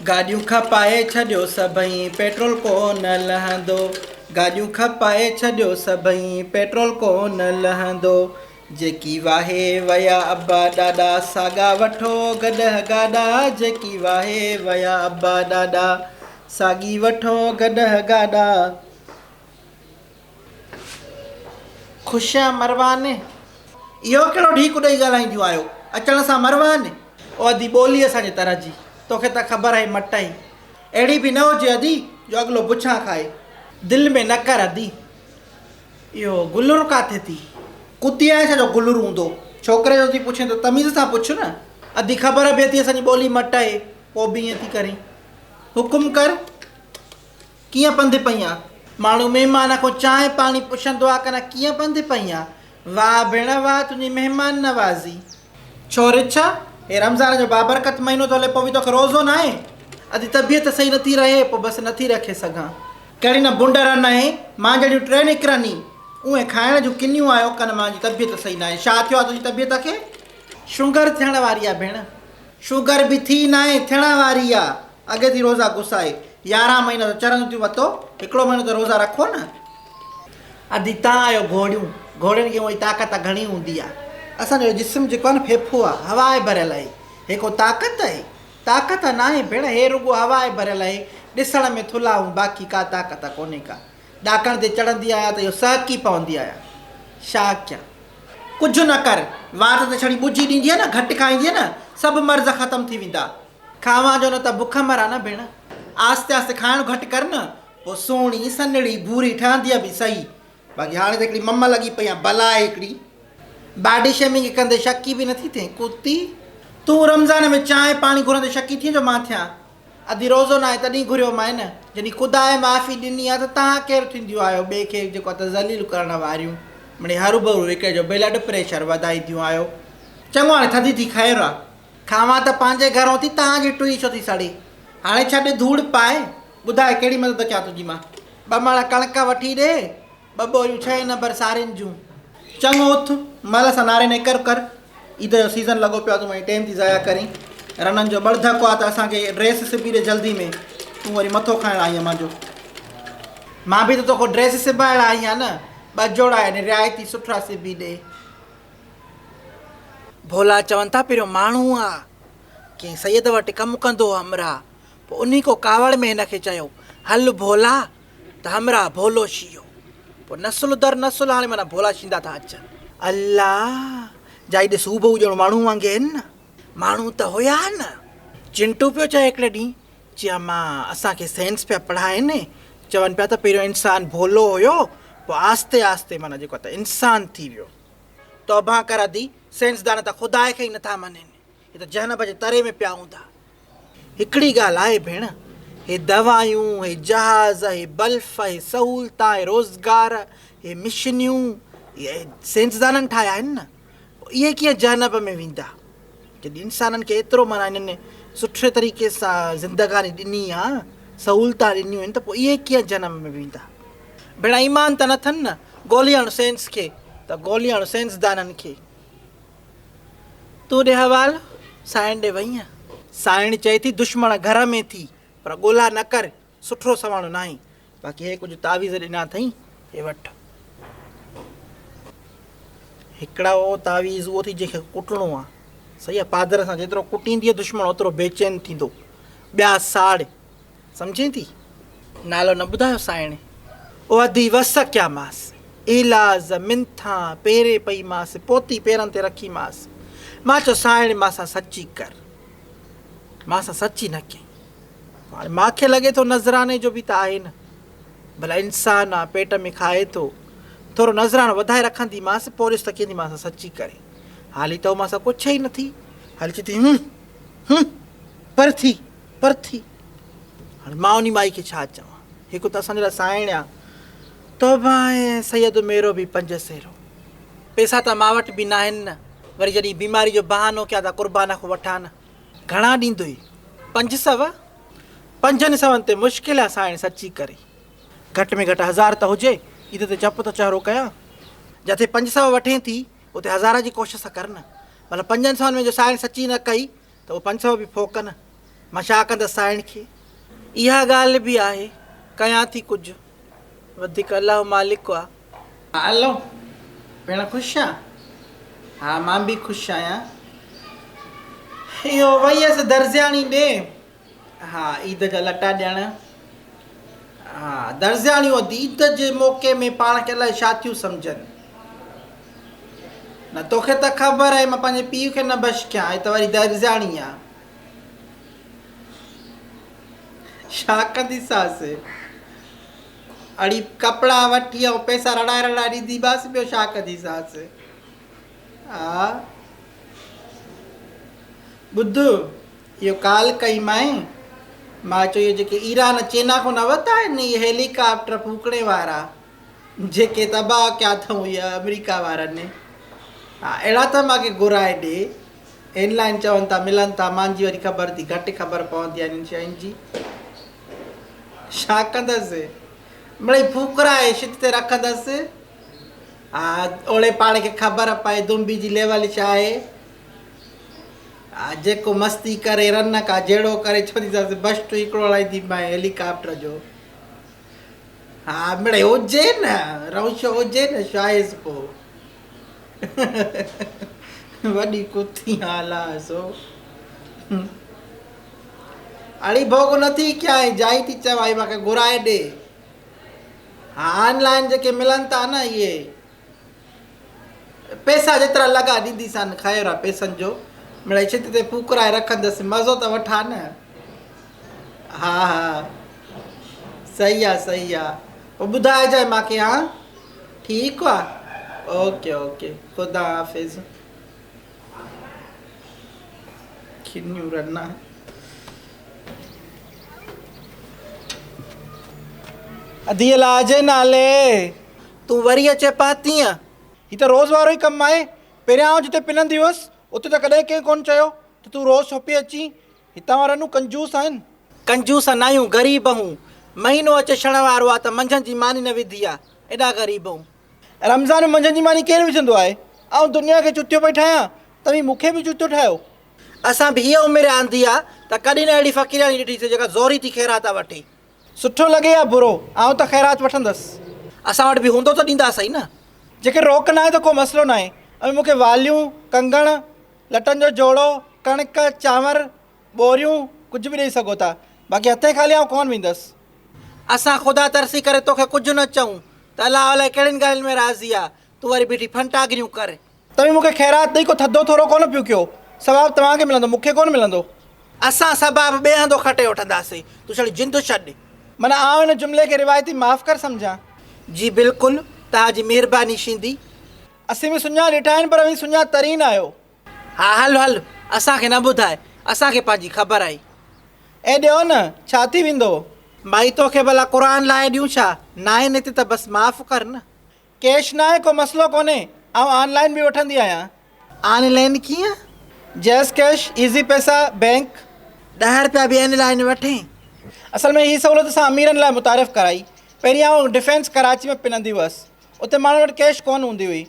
گاڏيون کپائي ڇڏيو سڀئي پيٽرول ڪو نه لهندو گاڏيون کپائي ڇڏيو سڀئي پيٽرول ڪو نه لهندو جيڪي واهي ويا ابا ڏاڏا ساڳا وٺو گڏهه گاڏا جيڪي واهي ويا ابا ڏاڏا ساڳي وٺو گڏهه گاڏا. خوش آهيان مروان. اهو ڪهڙو ڍيڪ ڏئي ڳالهائينديون آهيو اچڻ سان مروان. او ادي ٻولي اسان جي طرح جي توکي ته خبر آهي مٽ آهي. اهڙي به نه هجي ادي جو اڳلو بڇان کائي. دل ۾ نه ڪر ادي. اهو گلر ڪاٿي ٿي. ڪتي آهي ڇا جو گلر هوندو. ڇوڪري جو ٿي پڇين ته تميز سان پڇ نه. ادي خبر به اٿي اسان جي ٻولي مٽ آهي پوء به ائين ٿي ڪرين. حڪم ڪر. ڪيئن پنڌ پئي آن؟ ماڻهو مهمان کان چانهه پاڻي پڇندو آ ڪنا ڪيئن پنڌ پئي آن؟ واهه ڀيڻ واهه تنهنجي مهمان نوازي. ڇو رڇ؟ هي رمضان جو بابرڪت مهينو ٿو هلي پوء به توکي روزو ناهي؟ ادي طبيعت صحيح نٿي رهي پوء بس نٿي رکي سگهان. ڪهڙي نه بنڊ رن آهي، مان جهڙيون ٽي نڪرن ئي. اهي کائڻ جون ڪنيون آهيو ڪن مان جي طبيعت صحيح ناهي. ڇا ٿيو آ تنهنجي طبيعت کي؟ شونگر ٿيڻ واري آ ڀيڻ. شوگر به ٿي ناهي ٿيڻ واري آ. اڳي ٿي روزا گسائي. يارهن مهينا ته چرنديون ٿيون وتو، هڪڙو مهينو ته روزا رکو نه. ادي تان آهيو گهوڙيون، گهوڙين کي اونئي طاقت گهڻي هوندي آ. اسان جو جسم جيڪو آ نه ڦيڦو آ، هوا آهي ڀريل آهي. هي ڪو طاقت آهي؟ طاقت ناهي ڀيڻ، هي رڳو هوا آهي ڀريل آهي. ڏسڻ ۾ ٿلها آهون باقي ڪا طاقت ڪونهي ڪا. ڏاڪڻ تي چڙهندي آهيان ته اهو سهڪي پوندي آهيان. شا ڪيان. ڪجهه نه ڪر، وات تي ڇڙي ٻجهي ڏيندينء نه، گهٽ کائيندينء نه، سڀ مرض ختم ٿي ويندا. کاوان جو نه ته بک مران نه ڀيڻ. آهستي آهستي کائڻ گهٽ ڪر نه، پوء سهڻي، سنهڙي، ڀوري ٺهندينء به سهي. باقي هاڻي ته هڪڙي مم لڳي پئي آن، بلا آهي هڪڙي. باڊي شيمنگ ڪندي شڪي به نٿي ٿئين، ڪتي. تون رمضان ۾ چانهه پاڻي گهرندي شڪي ٿئين جو مان ٿيان. ادي روزو ناهي تڏهن گهريومانء نه. جڏهن خدا معافي ڏني آ ته توهان ڪير ٿينديون آهيو ٻئي کي جيڪو آ ته ذليل ڪرڻ واريون. مڙئي هروڀرو هڪ جو بلڊ پريشر وڌائينديون آهيو. چڱو هاڻي ٿڌي ٿي خير آ. کاوان ته پنهنجي گهرون ٿي توهان جي ٽوئي ڇو ٿي سڙي. هاڻي ڇڏ ڌوڙ پاء. ٻڌاء ڪهڙي مدد ڪيان تنهنجي مان. ٻه مڻ ڪڻڪ وٺي ڏي. ٻه ٻوريون ڇهين نمبر سارين جون. چڱو اٿ، مهل سان ناري نيڪر ڪر. عيد جو سيزن لڳو پيو آ تون وڃي ٽيم ٿي ضايع ڪرين. رنن جو ٻڙڌڪو آ ته اسان کي ڊريس سبي ڏي جلدي ۾. تون وري مٿو کائڻ آئي آن مانجو. مان به ته توکان ڊريس سبائڻ آئي آهيان نه. ٻه جوڙا آهن رعايتي سٺا سبي ڏي. ڀولا چون ٿا پهريون ماڻهو آ. ڪنهن سيد وٽ ڪم ڪندو هو همراهه. پوء انهي ڪو ڪاوڙ ۾ هن کي چيو هل ڀولا. ته همراهه ڀولو شيهو. پوء نسل در نسل هاڻي معنيٰ ڀولا شيندا ٿا اچن. الله! جائي ڏس هوبهو ڄڻ ماڻهو وانگي آهن نه. ماڻهو ته هيا نه. چنٽو پيو چئي هڪڙي ڏينهن، چي اما اسان کي سائنس پيا پڙهائين، چون پيا ته پهريون انسان ڀولو هيو، پوء آهستي آهستي معنيٰ جيڪو آهي ته انسان ٿي ويو. توبهه ڪر ادي، سائنسدان ته خدا کي ئي نٿا مڃين. هي ته جهنم جي تري ۾ پيا هوندا. هڪڙي ڳالهه آهي ڀيڻ، هي دوائيون، هي جهاز، هي بلف، هي سهولتان، هي روزگار، هي مشنيون، اهي سائنسدانن ٺاهيا آهن نه، پوء اهي ڪيئن جهنم ۾ ويندا؟ جڏهن انسانن کي ايترو معنيٰ هنن سٺي طريقي سان زندگاني ڏني آ، سهولتان ڏنيون آهن ته پوء اهي ڪيئن جهنم ۾ ويندا؟ ڀيڻ ايمان ته نه اٿن نه، گولي هڻ سائنس کي ته گولي هڻ سائنسدانن کي. تون ڏي حوال، سائڻ ڏي وئينء؟ سائڻ چئي ٿي، دشمڻ گهر ۾ ٿي، پر ڳولا نه ڪر، سٺو سواڻو ناهين. باقي هي ڪجهه تعويذ ڏنا اٿئي، هي وٺ. هڪڙا اهو تعويذ اهو ٿي جنهن کي ڪٽڻو آ. صحيح آ، پادر سان جيترو ڪٽيندينء دشمڻ اوترو بيچين ٿيندو. ٻيا ساڙ. سمجهين ٿي؟ نالو نه ٻڌايو سائڻ. او ادي وس ڪيامانس. ايلاز، منٿان، پيري پئي مانس، پوتي پيرن تي رکي مانس. مان چيو سائڻ مان سان سچي ڪر. مان سان سچي نه ڪيائين. هاڻي مان کي لڳي ٿو نذراني جو به ته آهي نه. ڀلا انسان آ، پيٽ ۾ کائي ٿو. ٿورو نذرانو وڌائي رکندي مانس، پوء ڏس ته ڪيئن ٿي مان سان سچي ڪري. حالي ته هو مان سان ڪڇي ئي نٿي. حالي چئي ٿي هون، هون، پر ٿي. پر ٿي. هاڻي مان انهي مائي کي ڇا چوان. هڪ ته اسان جي لاء سائڻ آ. توبه ۽ سيد ميرو به پنج سيرو. پيسا ته مان وٽ به ناهن نه. وري جڏهن بيماري جو بهانو ڪيان ته قربان کان وٺان نه. گهڻا ڏيندوئي؟ 500؟ پنجن سون تي مشڪل آ سائڻ سچي ڪري. گهٽ ۾ گهٽ هزار ته هجي. عيد تي چپ ته چهرو ڪيان. جتي 500 وٺين ٿي اتي هزار جي ڪوشش ڪر نه. مطلب پنجن سون ۾ جو سائڻ سچي نه ڪئي ته اهو 500 به ڦوڪ نه. مان ڇا ڪندس سائڻ کي؟ اها ڳالهه به آهي، ڪيان ٿي ڪجهه. وڌيڪ الله مالڪ آ. الو، ڀيڻ خوش آن؟ ها مان به خوش آهيان. اهو وئيس درزياڻي ڏي. ها عيد جا لٽا ڏيڻ. ها درزياڻيون اڌ عيد جي موقعي ۾ پاڻ کي الائي ڇا ٿيون سمجهن. نه توکي ته خبر آهي مان پنهنجي پيء کي نه بشڪيان هي ته وري درزياڻي آ. ڇا ڪنديسانس؟ اڙي ڪپڙا وٺي ۽ پئسا رڙائي رڙائي ڏينديمانس ٻيو ڇا ڪنديسانس؟ ها ٻڌ اهو ڪال ڪئي مانء مان چيو اهي جيڪي ايران چينا کان نه وتا آهن اهي هيلي ڪاپٽر ڦوڪڻي وارا جيڪي تباهه ڪيا اٿئون اهي آمريڪا وارن ها اهڙا ته مان کي گهرائي ڏي ان لائن چون ٿا ملن ٿا مانجي وري خبر ٿي گهٽ خبر پوندي آهي انهن شين جي ڇا ڪندس مڙئي ڦوڪرائي شت تي رکندس ها اوڙي پاڙي کي خبر پئي دنبي جي ليول ڇا آهي ها جيڪو مستي ڪري رن ڪا جهيڙو ڪري چونديسانس بشٽ هڪڙو هڻائيندي مانء هيليڪاپٽر جو ها مڙئي هجي نه رونشو هجي نه شايس پو وڏي ڪتي حال آ سو اڙي ڀوڳ نٿي ڪيائين جائي ٿي چوائي مانکي گهرائي ڏي ها آن لائن جيڪي ملن ٿا نه اهي پئسا جيترا لڳا ڏينديسان خير آ پئسن جو مڙئي ڇت تي ڦوڪرائي رکندس مزو ته وٺان نه ها ها صحيح آ صحيح آ پوء ٻڌائجانء مانکي ها ٺيڪ آ اوڪي اوڪي خدا حافظ کينيون رنا اديء لا جي نالي. تون وري اچي پهتينء. هي ته روز وارو ئي ڪم آهي. پهريان آئون جتي پنندي هيس، اتي ته ڪڏهن ڪنهن ڪونه چيو ته تون روز ڇو پئي اچين. هتان وارا رنون ڪنجوس آهن. ڪنجوس ناهيون، غريب هون. مهينو اچي ڇڻ وارو آ ته منجهند جي ماني نه وڌي آ. ايڏا غريب هون. رمضان ۾ منجهند جي ماني ڪير وجهندو آهي؟ آئون دنيا کي چتيو پئي ٺاهيان، توهين مون کي به چتيو ٺاهيو. اسان به هيء عمر آندي آ ته ڪڏهن نه اهڙي فقيرياڻي ڏٺي سي جيڪا زوري ٿي خيرات وٺي. سٺو لڳي يا برو، آئون ته خيرات وٺندس. اسان وٽ به هوندو ته ڏينداسين نه. جيڪر روڪ ناهي ته ڪو مسئلو ناهي. اوهين مون کي واليون، ڪنگڻ، لٽن جو جوڙو، ڪڻڪ، چانور، ٻوريون، ڪجهه به ڏئي سگهو ٿا. باقي هٿين خالي آئون ڪونه ويندس. اسان خدا ترسي ڪري توکي ڪجهه نه چئون ته الله الائي ڪهڙين ڳالهين ۾ راضي آ، تون وري بيٺي ڦنٽاگريون ڪر. توهين مون کي خيرات ڏئي ڪو ٿڌو ٿورو ڪونه پيو ڪيو. ثواب توهان کي ملندو، مون کي ڪونه ملندو. اسان ثواب ٻئي هنڌو کٽي وٺنداسين، تون ڇڙي جند ڇڏ. معنيٰ آئون هن جملي کي روايتي معاف ڪر سمجهان؟ جي بلڪل، توهان جي مهرباني شيندي. اسين به سڃا ڏٺا آهن پر اوهين سڃا ترين آهيو. ها هل هل، اسان کي نه ٻڌاء، اسان کي پنهنجي خبر آهي. اي ڏيو نه، ڇا ٿي ويندو؟ مائي توکي ڀلا قرآن لاهي ڏيون ڇا؟ ناهن هتي ته بس معاف ڪر نه. ڪيش ناهي ڪو مسئلو ڪونهي آئون آن لائين به وٺندي آهيان. آن لائين ڪيئن؟ جيز ڪيش، ايزي پئسا، بينڪ. ڏهه رپيا به آن لائين وٺين؟ اصل ۾ هي سهولت اسان اميرن لاء متعارف ڪرائي. پهرين آئون ڊفينس ڪراچي ۾ پنندي هئس. اتي ماڻهن وٽ ڪيش ڪونه هوندي هئي.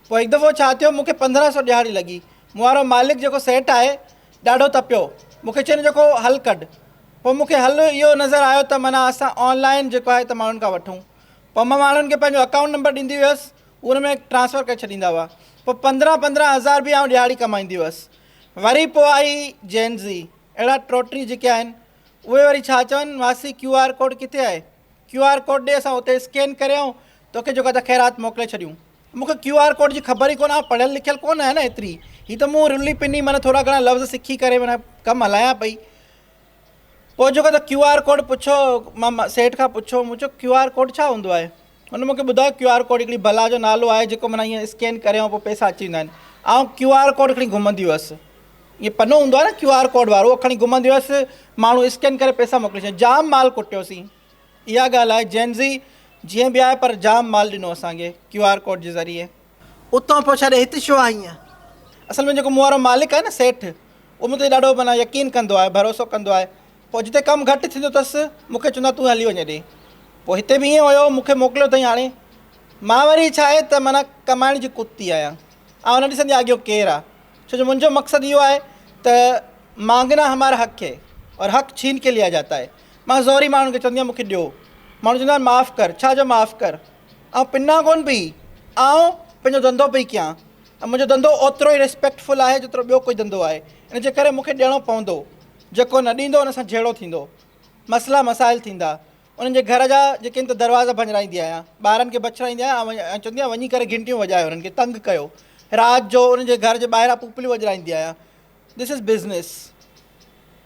پوء هڪ دفعو ڇا ٿيو مون کي 15 سو ڏهاڙي لڳي. مون وارو مالڪ جيڪو سيٺ آهي ڏاڍو تپيو. مون کي چيائين ان جو ڪو حل ڪڍ. پوء مون کي حل اهو نظر آيو ته معنيٰ اسان آن لائين جيڪو آهي ته ماڻهن کان وٺون. پوء مان ماڻهن کي پنهنجو اڪائونٽ نمبر ڏيندي هيس، هو ان ۾ ٽرانسفر ڪري ڇڏيندا هئا. پوء 15 15 هزار به آئون ڏهاڙي ڪمائيندي هيس. وري پوء آئي جين زي، اهڙا ٽوٽري جيڪي آهن، اهي وري ڇا چون، ماسي ڪيو آر ڪوڊ ڪٿي آهي؟ ڪيو آر ڪوڊ ڏي اسان اتي اسڪين ڪري ۽ توکي جيڪو آهي ته خيرات موڪلي ڇڏيون. مون کي ڪيو آر ڪوڊ جي خبر ئي ڪونه، آئون پڙهيل لکيل ڪونه آهيان نه ايتري. هي ته مون رلي پني معنيٰ ٿورا گهڻا لفظ سکي ڪري معنيٰ ڪم هلايان پئي. پوء جيڪو ته ڪيو آر ڪوڊ پڇيو مان سيٺ کان پڇيو مون چيو ڪيو آر ڪوڊ ڇا هوندو آهي هن مونکي ٻڌايو ڪيو آر ڪوڊ هڪڙي بلا جو نالو آهي جيڪو معنيٰ ائين اسڪين ڪري ۽ پوء پئسا اچي ويندا آهن آئون ڪيو آر ڪوڊ کڻي گهمندي هئس ائين پنو هوندو آهي نه ڪيو آر ڪوڊ وارو اهو کڻي گهمندي هئس ماڻهو اسڪين ڪري پئسا موڪلي ڇڏيندا جام مال ڪٽيوسين اها ڳالهه آهي جين زي جيئن به آهي پر جام مال ڏنو اسانکي ڪيو آر ڪوڊ جي ذريعي اتان پوء ڇڏي هت ڇو آئينء؟ اصل ۾ جيڪو مون وارو مالڪ آهي نه سيٺ، اهو مون تي ڏاڍو معنيٰ يقين ڪندو آهي، ڀروسو ڪندو آهي. پوء جتي ڪم گهٽ ٿيندو اٿس، مون کي چوندو آهي تون هلي وڃ هيڏي. پوء هتي به ائين هيو، مون کي موڪليو اٿئين هاڻي. مان وري ڇا آهي ته معنيٰ ڪمائڻ جي ڪتي آهيان. آئون نه ڏسندي آهيان اڳيون ڪير آهي. ڇو جو منهنجو مقصد اهو آهي ته مانگنا همارا حق هي اور حق ڇين ڪي ليا جاتا هي. مان زوري ماڻهن کي چوندي آهيان مون کي ڏيو. ماڻهو چوندا آهن معاف ڪر. ڇا جو معاف ڪر؟ آئون پنان ڪونه پئي. آئون پنهنجو ڌنڌو پئي ڪيان ۽ منهنجو ڌنڌو اوترو ئي ريسپيڪٽفل آهي جيترو ٻيو ڪوئي ڌنڌو آهي. ان جي ڪري مون کي ڏيڻو پوندو. جيڪو نه ڏيندو ان سان جهيڙو ٿيندو. مسئلا مسائل ٿيندا. انهن جي گهر جا جيڪي آهن ته دروازا ڀڃرائيندي آهيان. ٻارن کي بڇڙائيندي آهيان ۽ چوندي آهيان وڃي ڪري گهنٽيون وڄايو انهن کي تنگ ڪيو. رات جو انهن جي گهر جي ٻاهران پوپليون وڄرائيندي آهيان. This is business.